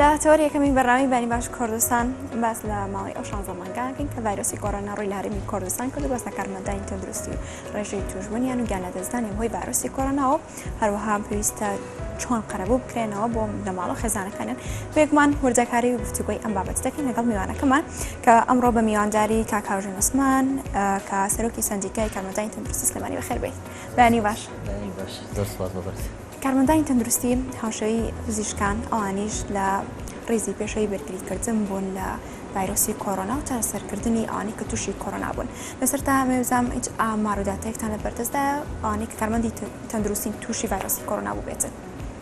لە تەوەری یەکەمی بەرنامەی بانی باش کوردستان باس لە ماوەی ئەو شانزە مانگاکەین کە ڤایرۆسی کۆرۆنا ڕووی لە هەرێمی کوردستان کرد و باس لە کارمەندانی تەندروستی و ڕێژەی توشبوونیان و گیانلەدەستدانی بەهۆی ڤایرۆسی کۆرۆناوە هەروەها پێویستە چۆن قەرەبوو بکرێنەوە بۆ بنەماڵە و خێزانەکانیان بێگومان وردەکاری و گفتوگۆی ئەم بابەتە دەکەین لەگەڵ میوانەکەمان کە ئەمڕۆ بە میوانداری کاک هاوژین عوسمان کە سەرۆکی سەندیکای کارمەندانی تەندروستی سلێمانی بەخێر بێیت بەیانی باش. بەیانی باش زۆر سوپاس بۆ بەڕێز. کارمەندانی تەندروستی هاوشێوەی پزیشکان ئەوانیش لە ڕیزی پێشەوەی بەرگریکردن بوون لە ڤایرۆسی کۆرۆنا و چارەسەرکردنی ئەوانەی کە تووشی کۆرۆنا بوون. لەسەرتا ئەمەوێ بزانم هیچ ئامار و داتایەکتان لە بەردەستدایە ئەوانەی کە کارمەندی تەندروستین تووشی ڤایرۆسی کۆرۆنا بووبێتن؟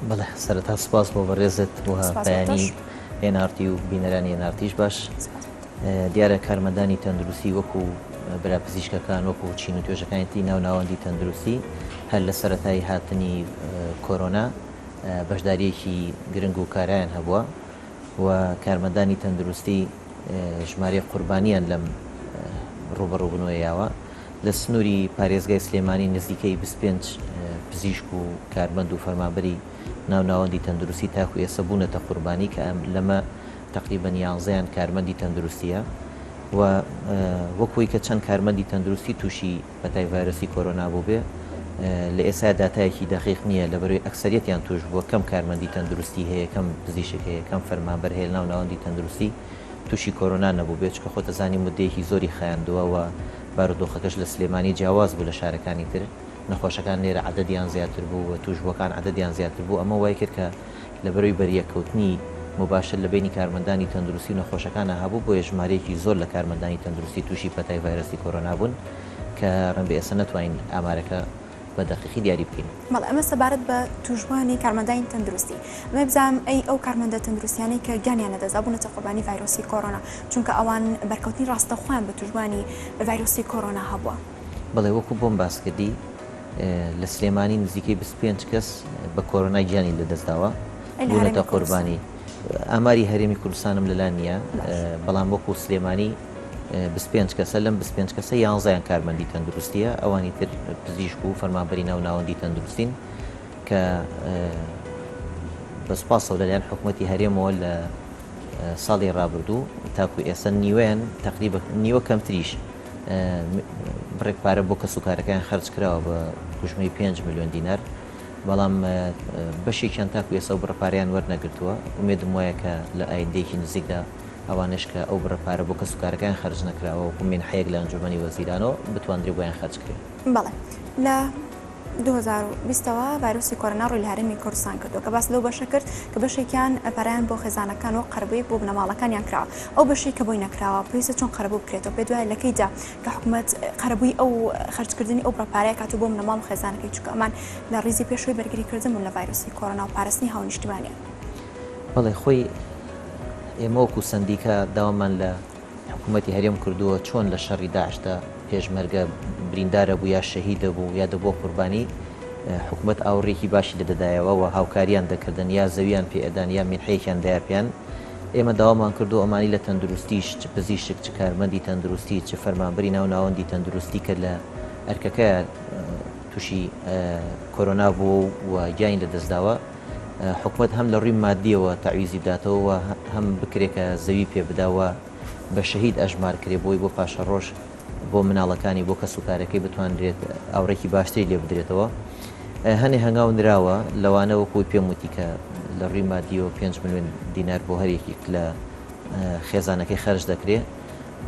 بەڵێ سەرەتا سوپاس بۆ بەڕێزت و سوپاس بۆ تۆش. بەیانی ئێن ئاڕ تی و بینەرانی ئێن ئاڕ تیش باش. سوپاس بۆ تۆ. دیارە کارمەندانی تەندروستی وەکو برا پزیشکەکان وەکو چین و توێژەکانی تری ناو ناوەندی تەندروستی هەر لە سەرەتای هاتنی کۆرۆنا بەشدارییەکی گرنگ و کارایان هەبووە و کارمەندانی تەندروستی ژمارەی قوربانیان لەم ڕووبەڕووبوونەوە یاوە. لە سنووری پارێزگای سلێمانی نزیکەی 25 پزیشک و کارمەند و فەرمانبەری ناو ناوەندی تەندروستی تاکو ئێستا بوونەتە قوربانی کە لەمە تەقریبەن یانزەیان کارمەندی تەندروستییە و وەک وەی کە چەند کارمەندی تەندروستی تووشی پەتای ڤایرۆسی کۆرۆنا بووبێ لە ئێستا داتایەکی دەقیق نییە لەبەرەوەی ئەکسەریەتیان تووش بووە کەم کارمەندی تەندروستی هەیە کەم پزیشک هەیە کەم فەرمانبەر هەیە لەناو ناوەندی تەندروستی تووشی کۆرۆنا نەبووبێ چونکە خۆت ئەزانی مدەیەکی زۆری خایاندووە و بارودۆخەکەش لە سلێمانی جیاواز بوو لە شارەکانی تر نەخۆشەکان لێرە عەدەدیان زیاتر بوو و تووشبووەکان عەدەدیان زیاتر بوو ئەمە وای کرد کە لەبەرەوەی بەریەککەوتنی موباشر لە بەینی کارمەندانی تەندروستی و نەخۆشەکانا هەبوو، بۆیە ژمارەیەکی زۆر لە کارمەندانی تەندروستی تووشی پەتای ڤایرۆسی کۆرۆنا بوون کە رەنگە ئێستا نەتوانین ئامارەکە بە دەقیقی دیاری بکەین. بەڵێ ئەمە سەبارەت بە تووشبووانی کارمەندانی تەندروستی. ئەمەوێ بزانم ئەی ئەو کارمەندە تەندروستیانەی کە گیانیان لەدەستدا بوونەتە قوربانی ڤایرۆسی کۆرۆنا، چونکە ئەوان بەرکەوتنی راستەوخۆیان بە تووشبووانی ڤایرۆسی کۆرۆنا هەبووە. بەڵێ وەکو بۆم باس کردی لە سلێمانی نزیکەی 25 کەس بە کۆرۆنا گیانی لەدەستداوە بوونەتە قوربانی ئاماری هەرێمی کوردستانم لەلا نییە بەڵام وەکو سلێمانی 25 کەسە لەم 25 کەسە یانزەیان کارمەندی تەندروستیە ئەوانی تر پزیشک و فەرمانبەری ناو ناوەندی تەندروستین کە بە سوپاسەوە لەلایەن حکوومەتی هەرێمەوە لە ساڵی ڕابردوو تاکو ئێستا نیوەیان تقریبا نیوە کەمتریش بڕێک پارە بۆ کەسوکارەکەیان خەرج کراوە بە گوژمەی 5 ملیۆن دینار، بەڵام بەشێکیان تاکو ئێستا ئەو بڕە پارەیان وەرنەگرتووە، ئومێدم وایە کە لە ئایندەیەکی نزیکدا ئەوانەش کە ئەو بڕە پارە بۆ کەسوکارەکەیان خەرج نەکراوە وەکو مینحەیەک لە ئەنجومەنی وەزیرانەوە بتواندرێ بۆیان خەرج کرێ. بەڵێ لە 2020 ەوە ڤایرۆسی کۆرۆنا ڕووی لە هەرێمی کوردستان کردووە کە باس لەو بەشە کرد کە بەشێکیان پارەیان بۆ خێزانەکان وەک قەرەبوویەک بۆ بنەماڵەکانیان کراوە ئەو بەشەی کە بۆی نەکراوە پێویستە چۆن قەرەبوو بکرێتەوە پێت وایە لە کەیدا کە حکومەت قەرەبووی ئەو خەرجکردنی ئەو بڕە پارەیە کات و بۆ بنەماڵ و خێزانەکەی چونکە ئەمان لە ڕیزی پێشەوەی بەرگریکردن بوون لە ڤایرۆسی کۆرۆنا و پاراستنی هاونیشتیمانیان. بەڵێ خۆی ئێمە وەکو سەندیکا داوامان لە حکوومەتی هەرێم کردووە چۆن لە شەڕی داعشدا پێشمەرگە بریندارە بوو یا شەهیدە بوو یا دەبووە قوربانی حکوومەت ئاوڕێکی باشی لێ دەدایەوە و هاوکاریان دەکردن یا زەویان پێ ئەدان یا مینحەیەکیان دایە پێیان ئێمە داوامان کردووە ئەمانی لە تەندروستیش چ پزیشک چ کارمەندی تەندروستی چ فەرمانبەری ناو ناوەندی تەندروستی کە لە ئەرکەکەیا تووشی کۆرۆنا بووە و گیانی لەدەستداوە حکومەت هەم لە ڕووی مادیەوە تەعویزی بداتەوە و هەم بکرێ کە زەوی پێ بدا و بە شەهید ئەژمار کرێ بۆی بۆ پاشەڕۆژ بۆ مناڵەکانی بۆ کەسوکارەکەی بتوانرێت ئاوڕێکی باشتری لێ بدرێتەوە. هەنێ هەنگاو نراوە لەوانە وەکو ئەوەی پێم وتی کە لە ڕووی مادیەوە 5 ملیۆن دینار بۆ هەر یەکێک لە خێزانەکەی خەرج دەکرێ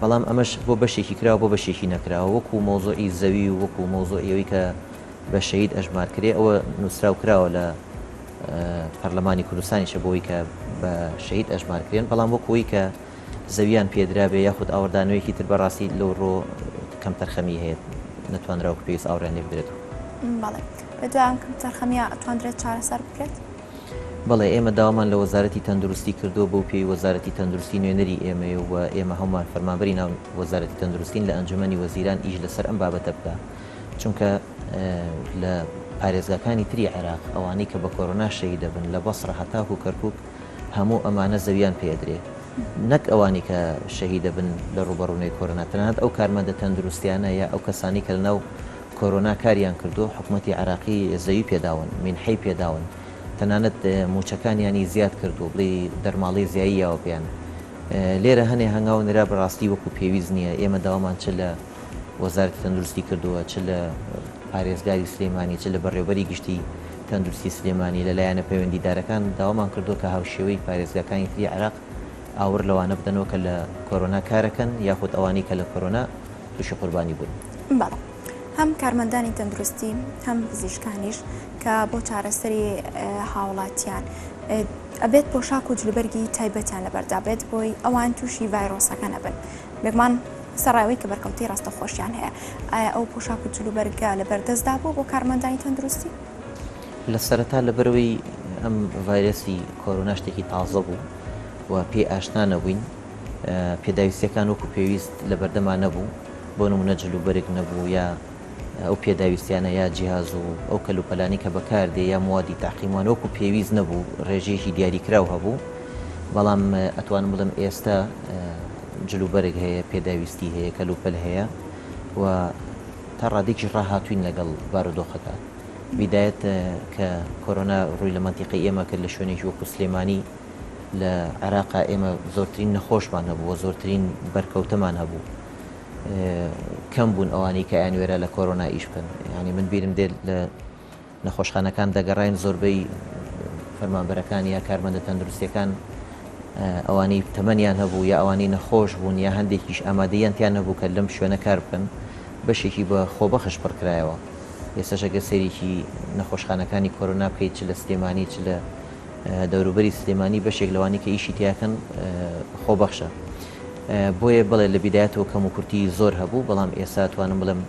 بەڵام ئەمەش بۆ بەشێکی کراوە بۆ بەشێکی نەکراوە وەکو مەوزوعی زەوی و وەکو مەوزوعی ئەوەی کە بە شەهید ئەژمار کرێ ئەوە نووسراو کراوە لە پەرلەمانی کوردستانیشە بۆی کە بە شەهید ئەژمار کرێن بەڵام وەکو ئەوەی کە زەویان پێدرابێ یاخود ئاوڕدانەوەیەکی تر بەڕاستی لەو ڕۆ کەمتەرخەمی هەیە نەتوانرا وەکو پێویست ئاوڕیان لێ بدرێتەوە. بەڵێ بەدوای ئەم کەمتەرخەمیە ئەتواندرێت چارەسەر بکرێت؟ بەڵێ ئێمە داوامان لە وەزارەتی تەندروستی کردووە بەو پێی وەزارەتی تەندروستی نوێنەری ئێمەیە و ئێمە هەموومان فەرمانبەری ناو وەزارەتی تەندروستین لە ئەنجومەنی وەزیران ئیش لەسەر ئەم بابەتە بکا چونکە لە پارێزگاکانی تری عێراق ئەوانەی کە بە کۆرۆنا شەهید دەبن لە بەسڕە هەتاکو کەرکوک هەموو ئەمانە زەویان پێ ئەدرێ نەک ئەوانی کە شەهید دەبن لە ڕووبەڕوونەی کۆرۆنا تەنانەت ئەو کارمەندە تەندروستیانە یا ئەو کەسانی کە لەناو کۆرۆنا کاریان کردووە حکومەتی عێراقی زەوی پێداون مینحەی پێداون. تەنانەت مووچەکانیانی زیاد کردووە، بڵێی دەرماڵەی زیایی یاوە پێیان. لێرە هەنێ هەنگاو نرا بەڕاستی وەکو پێویست نییە، ئێمە داوامان چ لە وەزارەتی تەندروستی کردووە، چ لە پارێزگاری سلێمانی، چ لە بەڕێوەبەری گشتی تەندروستی سلێمانی، لە لایەنە پەیوەندیدارەکان داوامان کردووە کە هاوشێوەی پارێزگاکانی تری عێراق ئاوڕ لەوانە بدەنەوە کە لە کۆرۆنا کارەکەن یاخود ئەوانەی کە لە کۆرۆنا تووشی قوربانی بوون. بەڵێ هەم کارمەندانی تەندروستی هەم پزیشکانیش کە بۆ چارەسەری هاوڵاتیان ئەبێت پۆشاک و جلوبەرگی تایبەتیان لەبەردا بێت بۆی ئەوان تووشی ڤایرۆسەکە نەبن بێگومان سەرڕای ئەوەی کە بەرکەوتەی ڕاستەوخۆشیان هەیە ئایا ئەو پۆشاک و جلوبەرگە لەبەردەستدا بوو بۆ کارمەندانی تەندروستی؟ لە سەرەتا لەبەرئەوەی ئەم ڤایرەسی کۆرۆنا شتێکی تازە بوو و پێی ئاشنا نەبووین پێداویستیەکان وەکو پێویست لەبەردەما نەبوو بۆ نمونە جلوبەرگ نەبوو یا ئەو پێداویستیانە یا جیهاز و ئەو کەلوپەلانەی کە بەکاردێ یا موادی تەعقیموان وەکو پێویست نەبوو ڕێژەیەکی دیاریکراو هەبوو بەڵام ئەتوانم بڵێم ئێستا جلوبەرگ هەیە پێداویستی هەیە کەلوپەل هەیە و تا ڕادێکیش ڕاهاتوین لەگەڵ بارودۆخەکە بیدایەت کە کۆرۆنا ڕووی لە مەنتیقەی ئێمە کرد لە شوێنێکی وەکو سلێمانی لە عێراقا ئێمە زۆرترین نەخۆشمان هەبوو و زۆرترین بەرکەوتەمان هەبوو کەم بوون ئەوانەی کە ئەیانوێرا لە کۆرۆنا ئیش بکەن یعنی من بیرم دێت لە نەخۆشخانەکان دەگەڕاین زۆربەی فەرمانبەرەکان یا کارمەندە تەندروستیەکان ئەوانەی تەمەنیان هەبوو یا ئەوانەی نەخۆش بوون یا هەندێکیش ئامادەیان تیان نەبوو کە لەم شوێنە کار بکەن بەشێکی بە خۆبەخش پڕکرایەوە ئێستاش ئەگەر سەیرێکی نەخۆشخانەکانی کۆرۆنا بکەیت چ لە سلێمانی چ لە دەوروبەری سلێمانی بەشێک لەوانەی کە ئیشی تیاکەن خۆبەخشە بۆیە بڵێ لە بیدایەتەوە کەموکورتی زۆر هەبوو بەڵام ئێستا توانم بڵێم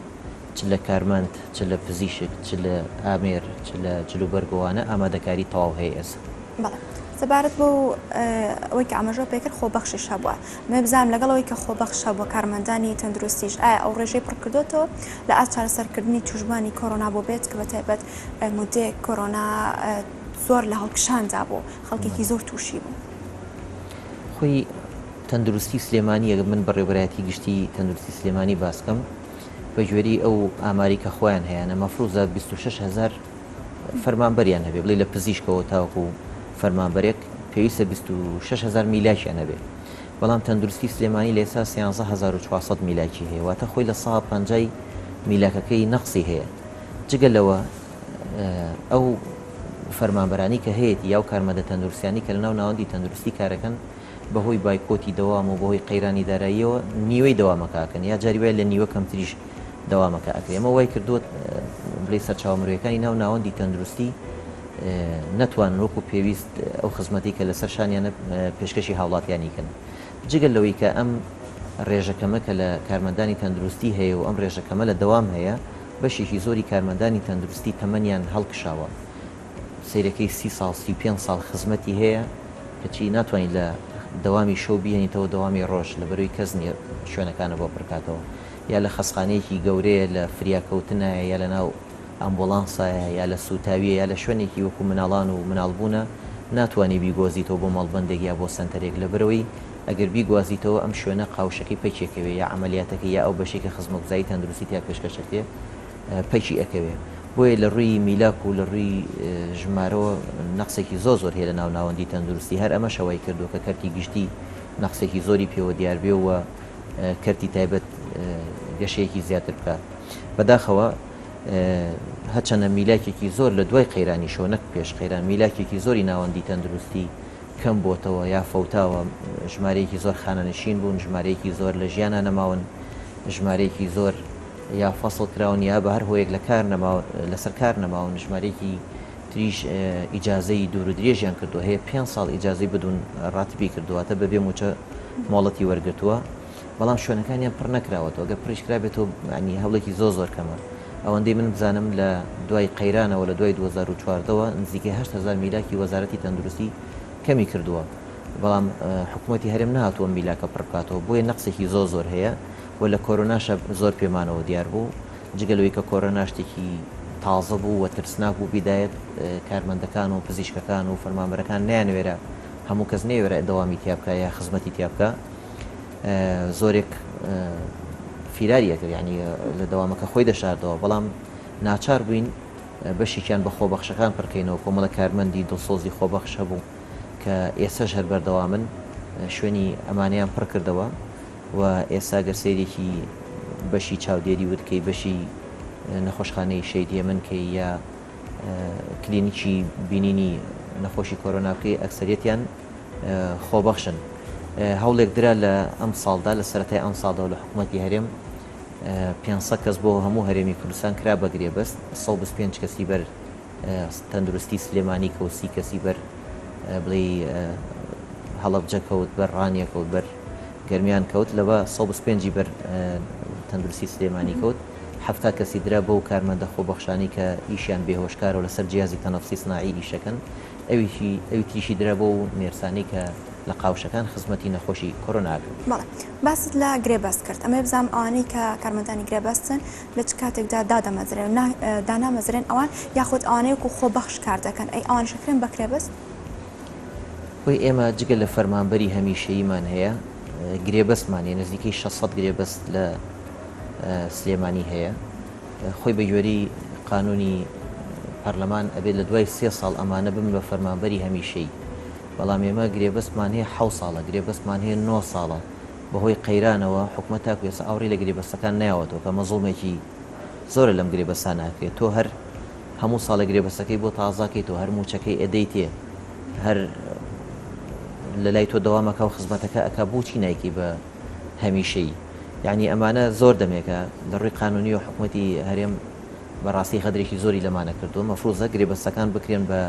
چ لە کارمەند چ لە پزیشک چ لە ئامێر چ لە جلوبەرگۆوانە ئامادەکاری تەواو هەیە ئێستا. بەڵێ سەبارەت بەو ئەوەی کە ئاماژە پێکرد خۆبەخشیش هەبووە مێ بزانم لەگەڵ ئەوەی کە خۆبەخش هەبووە کارمەندانی تەندروستیش ئایا ئەو ڕێژەی پڕکردۆتەوە لە ئاست چارەسەرکردنی تووشبووانی کۆرۆنا بۆ بێت کە بە تایبەت مدەیەک کۆرۆنا زۆر لە هەڵکشاندا بوو خەڵکێکی زۆر تووشی بوو. خۆی تەندروستی سلێمانی ئەگەر من بەڕێوەبەرایەتی گشتی تەندروستی سلێمانی باس کەم بە گوێرەی ئەو ئاماری کە خۆیان هەیانە مەفروزە 26 هەزار فەرمانبەریان هەبێ بڵێ لە پزیشکەوە تاوەکو فەرمانبەرێک پێویستە 26 هەزار میلاکیان هەبێ بەڵام تەندروستی سلێمانی لە ئێستا 13400 میلاکی هەیە واتە خۆی لە سا پەنجای میلاکەکەی نەقسی هەیە جگە لەوە ئەو فەرمانبەرانی کە هەیەتی یا ئەو کارمەندە تەندروستیانی کە لەناو ناوەندی تەندروستی کارەکەن بەهۆی بایکۆتی دەوام و بەهۆی قەیرانی داراییەوە نیوەی دەوامەکە ئەکەن یا جاری وایە لە نیوە کەمتریش دەوامەکە ئەکرێ ئەمە وای کردووە بڵێی سەرچاوە مرۆیەکانی ناو ناوەندی تەندروستی نەتوانن وەکو پێویست ئەو خزمەتی کە لەسەر شانیانە پێشکەشی هاوڵاتیانی کەن جگە لەوەی کە ئەم ڕێژە کەمە کە لە کارمەندانی تەندروستی هەیە و ئەم ڕێژە کەمە لە دەوام هەیە بەشێکی زۆری کارمەندانی تەندروستی تەمەنیان هەڵکشاوە سەیرەکەی 30 ساڵ 35 ساڵ خزمەتی هەیە کەچی ناتوانیت لە دەوامی شەو بیهێنیتەوە دەوامی ڕۆژ لەبەرەوەی کەس نییە شوێنەکانە بۆ پڕکاتەوە یا لە خەستخانەیەکی گەورەیە لە فریاکەوتنایە یا لەناو ئامبوڵانسایە یا لە سووتاویە یا لە شوێنێکی وەکو مناڵان و مناڵبوونە ناتوانی بیگۆزیتەوە بۆ مەڵبەندێک یا بۆ سەنتەرێک لەبەرئەوەی ئەگەر بیگوازیتەوە ئەم شوێنە قاوشەکەی پەکی ئەکەوێ یا عەمەلیاتەکەی یا ئەو بەشەی کە خزمەگوزاری تەندروستی تیا پێشکەش ئەکرێ پەکی ئەکەوێ بۆیە لە ڕووی میلاک و لە ڕووی ژمارەوە نەقسێکی زۆر زۆر هەیە لە ناو ناوەندی تەندروستی هەر ئەمەشە وای کردووە کە کەرتی گشتی نەقسێکی زۆری پێوە دیار بێ و کەرتی تایبەت گەشەیەکی زیاتر بکات بەداخەوە هەرچەندە میلاکێکی زۆر لە دوای قەیرانیشەوە نەک پێش قەیران میلاکێکی زۆری ناوەندی تەندروستی کەم بۆتەوە یا فەوتاوە ژمارەیەکی زۆر خانەنشین بوون ژمارەیەکی زۆر لە ژیانا نەماون ژمارەیەکی زۆر یا فەسڵ کراون یا بە هەر هۆیەک لە کار نەماون لەسەر کار نەماون ژمارەیەکی تریش ئیجازەی دوور و درێژیان کردووە هەیە پێنج ساڵ ئیجازەی بدون ڕاتبی کردووە واتە بەبێ مووچە مۆڵەتی وەرگرتووە بەڵام شوێنەکانیان پڕ نەکراوەتەوە گەر پڕیش کرابێتەوە یانی هەوڵێکی زۆر زۆر کەمە ئەوەندەی من بزانم لە دوای قەیرانەوە لە دوای 2014 ەوە نزیکەی 8000 میلاکی وەزارەتی تەندروستی کەمی کردووە بەڵام حکوومەتی هەرێم نەهاتووە میلاکە پڕ بکاتەوە بۆیە نەقسێکی زۆر زۆر هەیە و لە کۆرۆناشە زۆر پێمانەوە دیار بوو جگە لەوەی کە کۆرۆنا شتێکی تازە بوو و ترسناک بوو بیدایەت کارمەندەکان و پزیشکەکان و فەرمانبەرەکان نەیانوێرا هەموو کەس نەیوێرا دەوامی تیا بکا یا خزمەتی تیا بکا زۆرێک فیراری ئەکرد یعنی لە دەوامەکە خۆی دەشاردەوە بەڵام ناچار بووین. بەشێکیان بە خۆبەخشەکان پڕکەینەوە، کۆمەڵە کارمەندی دڵسۆزی خۆبەخش هەبوو کە ئێسەش هەر بەردەوامن، شوێنی ئەمانەیان پڕکردەوە و ئێستا گەر سەیرێکی بەشی چاودێری ورد کەی، بەشی نەخۆشخانەی شەهید هێمن کەی یا کلینیکی بینینی نەخۆشی کۆرۆنا بکەی ئەکسەریەتیان خۆبەخشن. هەوڵێک درا لە ئەمساڵدا لە سەرەتای ئەمساڵدا و لە حکوومەتی هەرێم 500 کەس بۆ هەموو هەرێمی کوردستان کرا بە گرێبەست، 125 کەسی بەر تەندروستی سلێمانی کەوت، 30 کەسی بەر بڵێی هەڵەبجە کەوت، بەر ڕانیە کەوت، بەر گەرمیان کەوت، لەوە 125 ی بەر تەندروستی سلێمانی کەوت، 70 کەسی درا بەو کارمەندە خۆبەخشانەی کە ئیشیان بێهۆشکارە و لەسەر جیازی تەنەفسی سناعی ئیشەکەن، ئەویشی ئەوی تریشی درا بەو نێرسانەی کە لە قاوشەکان خزمەتی نەخۆشی کۆرۆنا ئەکەن. بەڵێ باست لە گرێبەست کرد ئەمەوێ بزانم ئەوانەی کە کارمەندانی گرێبەستن لە چ کاتێکدا دادەمەزرێن و دانامەزرێن ئەوان یاخود ئەوانەی وەکو خۆبەخش کار دەکەن ئەی ئەوانیش ئەکرێن بە گرێبەست؟ خۆی ئێمە جگە لە فەرمانبەری هەمیشەییمان هەیە گرێبەستمان هەیە نزیکەی 600 گرێبەست لە سلێمانی هەیە خۆی بە گوێرەی قانونی پەرلەمان ئەبێت لە دوای سێ ساڵ ئەمانە ببن بە فەرمانبەری هەمیشەیی بەڵام ئێمە گرێبەستمان هەیە حەو ساڵە گرێبەستمان هەیە نۆ ساڵە بەهۆی قەیرانەوە حکومەت تاکو ئێستا ئاوڕی لە گرێبەستەکان نایەوەتەوە کە ئەمە زوڵمێکی زۆرە لەم گرێبەستانە ئەکرێت تۆ هەر هەموو ساڵێک گرێبەستەکەی بۆ تازاکەیتەوە هەر موچەکەی ئەدەیتێ هەر لە لای تۆ دەوام ئەکا و خزمەتەکە ئەکا بۆچی نایکەی بە هەمیشەیی یعنی ئەمانە زۆر دەمێکە لە ڕووی قانونی و حکومەتی هەرێم بەڕاستی غەدرێکی زۆری لەمانە کردووە مەفروزە گرێبەستەکان بکرێن بە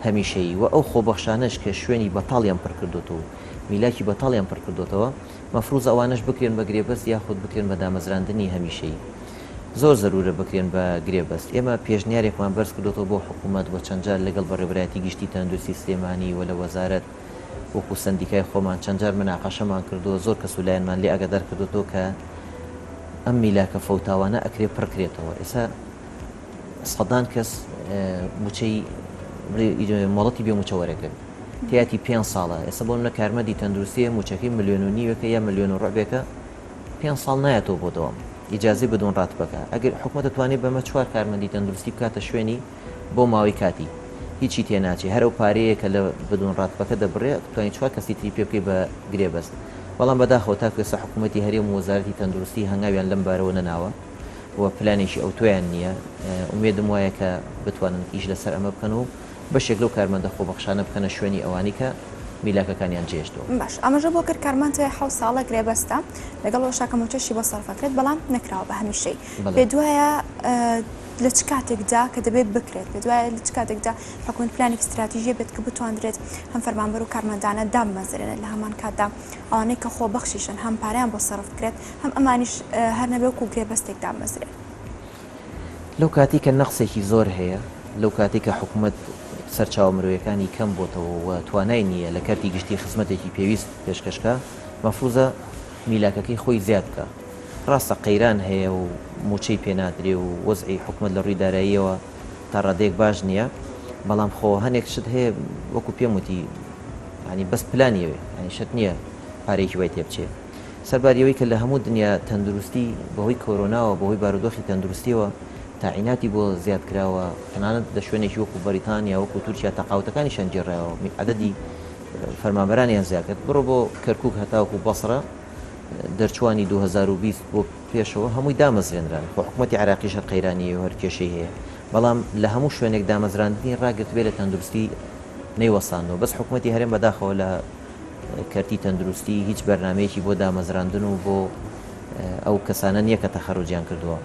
هەمیشەیی و ئەو خۆبەخشانەش کە شوێنی بەتاڵیان پڕکردۆتەوە و میلاکی بەتاڵیان پڕکردۆتەوە مەفروزە ئەوانەش بکرێن بە گرێبەست یاخود بکرێن بە دامەزراندنی هەمیشەیی. زۆر زەرورە بکرێن بە گرێبەست. ئێمە پێشنیارێکمان بەرز کردۆتەوە بۆ حکومەت و چەند جار لەگەڵ بەڕێوەبەرایەتی گشتی تەندروستی سلێمانی و لە وەزارەت وەکو سەندیکای خۆمان چەند جار مناقەشەمان کردووە زۆر کەس و لایەنمان لێ ئاگادار کردۆتەوە کە ئەم میلاکە فەوتاوانە ئەکرێ پڕکرێتەوە. ئێستا سەدان کەس موچەی مۆڵەتی بێ موچە وەرەگرن تیاتی پێ ساڵە ئێستا بۆ منە کارمەندی تەندروستیە موچەکەی ملیۆن و نیوەکە یا ملیۆن و ڕبێکە پێ ساڵ نایەتەوە بۆ دەوام ئیجازەی بدون ڕاتبەکە ئەگەر حکومەت دەتوانێت بەمە چوار کارمەندی تەندروستی بکاتە شوێنی بۆ ماوەی کاتی هیچی تێناچێ هەر ئەو پارەیە کە لە بدون ڕاتبەکە دەبڕێ توانین چوار کەسی تری پێ بکەی بە گرێبەست بەڵام بەداخەوە تاکو ئێستا حکوومەتی هەرێم و وەزارەتی تەندروستی هەنگاویان لەم بارەوە نەناوە. و پلانێکی ئەوتۆیان نییە، ئومێدم وایە کە بتوانن ئیش لەسەر ئەمە بکەن و بەشێک لەو کارمەندە خۆبەخشانە بکەنە شوێنی ئەوانەی کە میلاکەکانیان جێهێشتووە. باش ئاماژە بۆ کرد کارمەند هەیە حەوت ساڵە گرێبەستە لەگەڵ ئەوەشا کە مووچەشی بۆ سەرف ئەکرێت بەڵام نەکراوە بە هەمیشەی بەڵێ. پێت وایە لە چ کاتێکدا کە دەبێت بکرێت پێت وایە لە چ کاتێکدا حکومەت پلانێکی ستراتیژی بێت کە بتواندرێت هەم فەرمانبەر و کارمەندانە دابمەزرێنێت لە هەمان کاتدا ئەوانەی کە خۆبەخشیشن هەم پارەیان بۆ سەرف بکرێت هەم ئەمانیش هەر نەبێ وەکو گرێبەستێک دابمەزرێن. لەو کاتەی کە نەقسێکی زۆر هەیە، لەو کاتەی کە حکومەت سەرچاوە مرۆیەکانی کەم بۆتەوە و توانای نییە لە کەرتی گشتی خزمەتێکی پێویست پێشکەش کا، مەفروزە میلاکەکەی خۆی زیاد بکا. ڕاستە قەیران هەیە و مووچەی پێ نادرێ و وەزعی حکومەت لە ڕووی داراییەوە تا ڕادەیەک باش نییە، بەڵام خۆ هەنێک شت هەیە وەکو پێم وتی یانی بەس پلانی ئەوێ، یانی شەرت نییە پارەیەکی وای تێ بچێ. سەرباری ئەوەی کە لە هەموو دنیا تەندروستی بەهۆی کۆرۆناوە بەهۆی بارودۆخی تەندروستیەوە تاعیناتی بۆ زیاد کراوە تەنانەت لە شوێنێکی وەکو بەریتانیا وەکو تورکیا تەقاوتەکانیشیان گێڕایەوە عەدەدی فەرمانبەرانیان زیاد کرد بڕۆ بۆ کەرکوک هەتاوەکو بەسرە دەرچوانی 2020 بۆ پێشەوە هەمووی دامەزرێنران خۆ حکومەتی عێراقیش هەر قەیرانی هەیە و هەر کێشەی هەیە بەڵام لە هەموو شوێنێک دامەزراندنی ڕاگرتبێ لە تەندروستی نەیوەستاندەوە بەس حکومەتی هەرێم بەداخەوە لە کەرتی تەندروستی هیچ بەرنامەیەکی بۆ دامەزراندن و بۆ ئەو کەسانە نییە کە تەخەروجیان کردووە.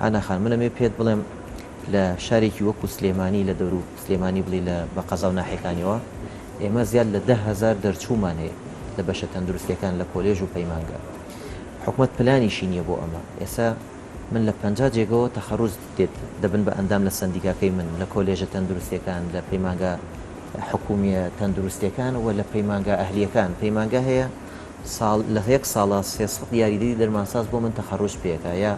ئانا خان من ئەمەوێ پێت بڵێم لە شارێکی وەکو سلێمانی لە دەورو سلێمانی بڵی لە بە قەزا و ناحیەکانیەوە ئێمە زیاد لە 10,000 دەرچوومان هەیە لە بەشە تەندروستیەکان لە کۆلێژ و پەیمانگە حکومەت پلانیشی نییە بۆ ئەمە ئێستا من لە 50 جێگەوە تەخەروج دێت دەبن بە ئەندام لە سەندیکاکەی من لە کۆلێژە تەندروستیەکان لە پەیمانگا حکومیە تەندروستیەکان و لە پەیمانگا ئەهلیەکان پەیمانگا هەیە ساڵ لە یەک ساڵا 300 یاریدەری دەرمانساز بۆ من تەخەروج پێکا یا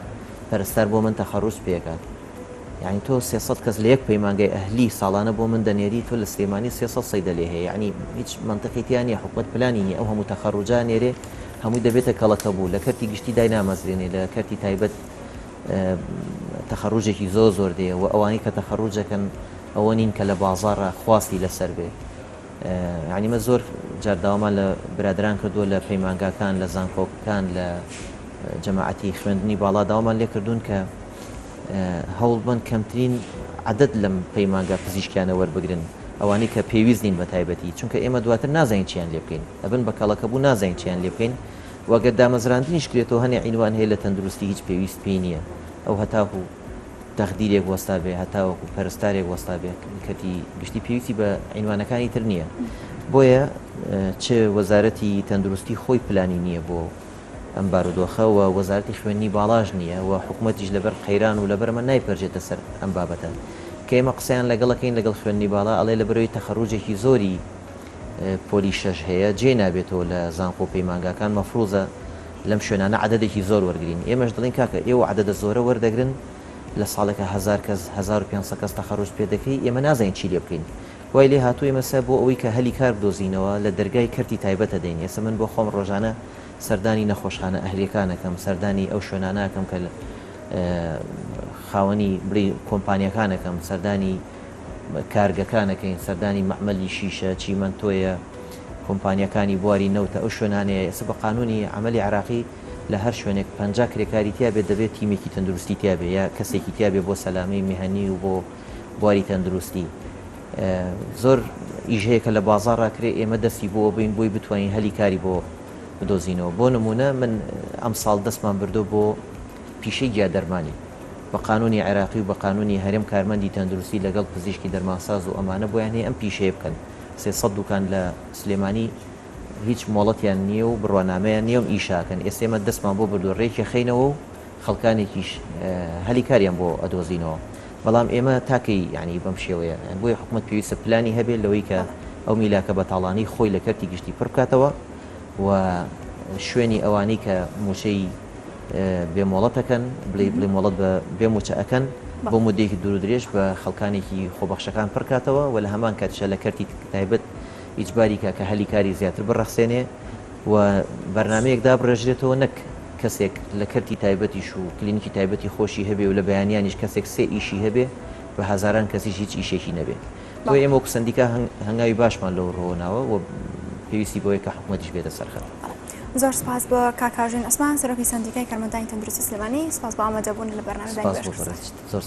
پەرستار بۆ من تەخەروج پێکات یعنی تۆ 300 کەس لە یەک پەیمانگای ئەهلی ساڵانە بۆ من دەنێری تۆ لە سلێمانی 300 سەیدەلێ هەیە یعنی هیچ مەنتقی تیا نییە حکومەت پلانی نییە ئەو هەموو تەخەروجا نێرێ هەمووی دەبێتە کەڵەکەبوو لە کەرتی گشتی داینامەزرێنێ لە کەرتی تایبەت. تەخەڕوجێکی زۆر زۆر دێ و ئەوانەی کە تەخەڕوجەکەن ئەوە نین کە لە بازاڕا خواستی لەسەر بێ یانی مە زۆر جار داوامان لە برادران کردووە لە پەیمانگاکان لە زانکۆکان لە جەماعەتی خوێندنی باڵا داوامان لێ کردوون کە هەوڵبەن کەمترین عەدەد لەم پەیمانگا پزیشکیانە وەربگرن ئەوانەی کە پێویست نین بە تایبەتی چونکە ئێمە دواتر نازانین چیان لێ بکەین ئەبن بە کەڵەکەبوو نازانین چیان لێ بکەین و گەر دامەزراندنیش کرێتەوە هەنێ عینوان هەیە لە تەندروستی هیچ پێویست پێی نییە ئەو هەتاکو تەخدیرێک وەستا بێ هەتاوەکو پەرستارێک وەستا بێ کەرتی گشتی پێویستی بە عینوانەکانی تر نییە بۆیە چ وەزارەتی تەندروستی خۆی پلانی نییە بۆ ئەم بارودۆخە و وەزارەتی خوێندنی باڵاش نییە و حکومەتیش لەبەر قەیران و لەبەر ئەمە نایپەرژێتە سەر ئەم بابەتە کە ئێمە قسەیان لەگەڵ ئەکەین لەگەڵ خوێندنی باڵا ئەڵێ لەبەرەوەی تەخەروجێکی زۆری پۆلی شەش هەیە جێ نابێتەوە لە زانکۆ و پەیمانگاکان مەفروزە لەم شوێنانە عەدەدێکی زۆر وەرگرین ئێمەش دەڵێین کاکە ئێوە عەدەدە زۆرە وەردەگرن لە ساڵێکا هەزار کەس 1500 کەس تەخەروج پێ دەکەی ئێمە نازانین چی لێ بکەین وای لێ هاتوو ئێمە سە بۆ ئەوەی کە هەلی کار بدۆزینەوە لە دەرگای کەرتی تایبەت ئەدەین ئێستا من بۆ خۆم ڕۆژانە سەردانی نەخۆشخانە ئەهلیەکان ئەکەم سەردانی ئەو شوێنانە ئەکەم کە خاوەنی بڵێ کۆمپانیەکان ئەکەم سەردانی کارگەکان ئەکەین سەردانی مەعمەلی شیشە چیمەنتۆیە کۆمپانیەکانی بواری نەوتە ئەو شوێنانەیە ئێستا بە قانونی عەمەلی عێراقی لە هەر شوێنێک 50 کرێکاری تیا بێت دەبێت تیمێکی تەندروستی تیا بێ یا کەسێکی تیا بێ بۆ سەلامەی میهەنی و بۆ بواری تەندروستی زۆر ئیش هەیە کە لە بازاڕا کرێ ئێمە دەستی بۆ بین بۆی بتوانین هەلی کاری بۆ بدۆزینەوە بۆ نمونە من ئەمساڵ دەستمان بردو بۆ پیشەی گیادەرمانی بە قانونی عێراقی و بە قانونی هەرێم کارمەندی تەندروستی لەگەڵ پزیشکی دەرمانساز و ئەمانە بۆیان هەیە ئەم پیشەیە بکەن 300 دوکان لە سلێمانی هیچ مۆڵەتیان نییە و بڕوانامەیان نییە و ئیشاکەن ئێستا ئێمە دەستمان بۆ بردووە ڕێکی خەینەوە و خەڵکانێکیش هەلی کاریان بۆ ئەدۆزینەوە بەڵام ئێمە تا کەی یانی بەم شێوەیە بۆیە حکومەت پێویستە پلانی هەبێت لەوەی کە ئەو میلاکە بەتاڵانەی خۆی لە کەرتی گشتی پڕ بکاتەوە و شوێنی ئەوانەی کە موچەی بێ مۆڵەتەکەن بڵێ بڵێ مۆڵەت بە بێ موچە ئەکەن بۆ مدەیەکی دوور و درێژ بە خەڵکانێکی خۆبەخشەکان پڕکاتەوە و لە هەمان کاتیشا لە کەرتی تایبەت ئیجباری کا کە هەلی کاری زیاتر بڕەخسێنێ و بەرنامەیەک دابڕێژرێتەوە نەک کەسێک لە کەرتی تایبەتیش و کلینیکی تایبەتی خۆشی هەبێ و لە بەیانیانیش کەسێک سێ ئیشی هەبێ بە هەزاران کەسیش هیچ ئیشێکی نەبێ. بۆیە ئێمە وەکو سەندیکا هەنگاوی باشمان لەو ڕووەوە ناوە و پێویستی بەوەیە کە حکومەتیش بێتە سەر خەت. زۆر سپاس بۆ کاک هاژین عوسمان سەرۆکی سەندیکای کارمەندانی تەندروستی سلێمانی سپاس بۆ ئامادەبوون لە بەرنامەی بانگی سپاس بۆ بەش بەڕێزت. زۆر.